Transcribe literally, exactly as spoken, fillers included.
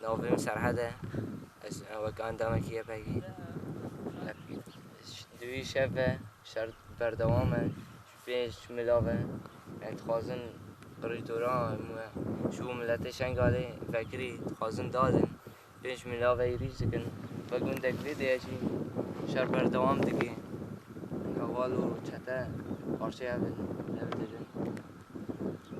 Navê min Serhed e. Ez wek endamekî YPG'î. Di wî şev ve şer berdewam e. Pênc mila ve. Em dixwazin qirîtora ji bo miletê Şengalê vekirî dixwazin dadin. Pênc mila ve êrîş dikin. Ve gundek vê dê jî şer berdewam dike. Heval û çete qarşê hev in.